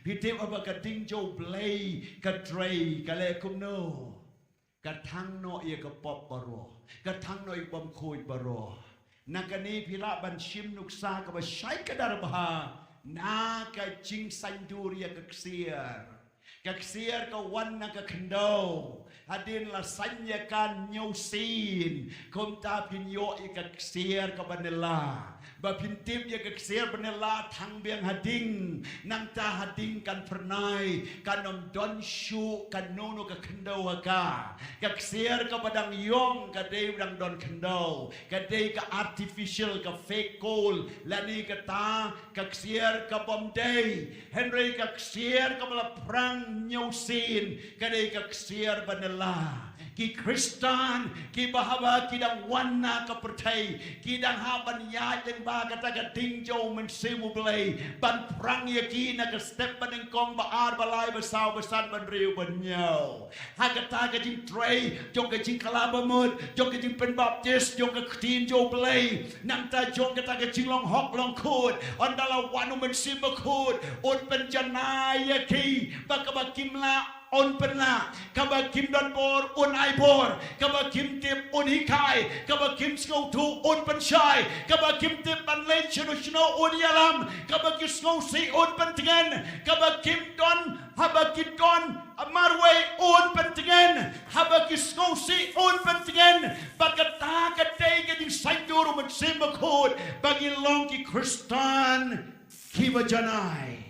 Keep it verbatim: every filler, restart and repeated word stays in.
Ki tip ba ka ding jong U Blei ka trei, ka leh kumno? Ka thang noh ïa ka pop baroh, ka thang noh ïa ka bymkhuid baroh. Na kane phi lah ban shim nuksa kaba shai kdar bha na ka jingsaindur ïa ka ksiar. Ka ksiar ka wan na ka khyndew. Hadien la sain ïa ka hynñiew sien, kumta phin ïoh ïa ka ksiar kaba nylla. Ba phin tip ïa ka ksiar ba nylla tang biang hadien, nangta hadien kan phyrnai, kan ym don shuh kano kano ka khyndew ha ka. Ka ksiar kaba dang ïong ka dei ba dang don khyndew, ka dei ka artificial, ka fake coal, lane kata ka ksiar ka bym dei. Hynrei ka ksiar kaba la phrang hynñiew sien ka dei ka ksiar ba nylla. Ki Khristan kiba haba ki dang wan na ka pyrthei, ki dang hap ban ïaid lyngba kata ka ding jong U Mynsiem U Blei ban phrang ïa ki na ka step ba nyngkong, ba ar, ba lai, ba saw, ba san, ba hynriew, ba hynñiew. Ha kata ka jingtrei jong ka jingkylla bamut, jong ka jingpynbaptis, jong ka ktien jong U Blei, nangta jong kata ka jinglong hok long khuid, ynda la wan U Mynsiem Bakhuid un pynjanai ïa ki. Ba kaba kim lah un pynlah, kaba kim don bor un ai bor, kaba kim tip un hikai, kaba kim sngewthuh un pynshai, kaba kim tip ban leit shano shano un ïalam, kaba kim sngewsih un pyntngen, kaba kim don, haba ki don marwei un pyntngen, haba ki sngewsih un pyntngen. Ba kata ka dei ka jingsaindur U Mynsiem Bakhuid ba ngin long ki Khristan kiba janai.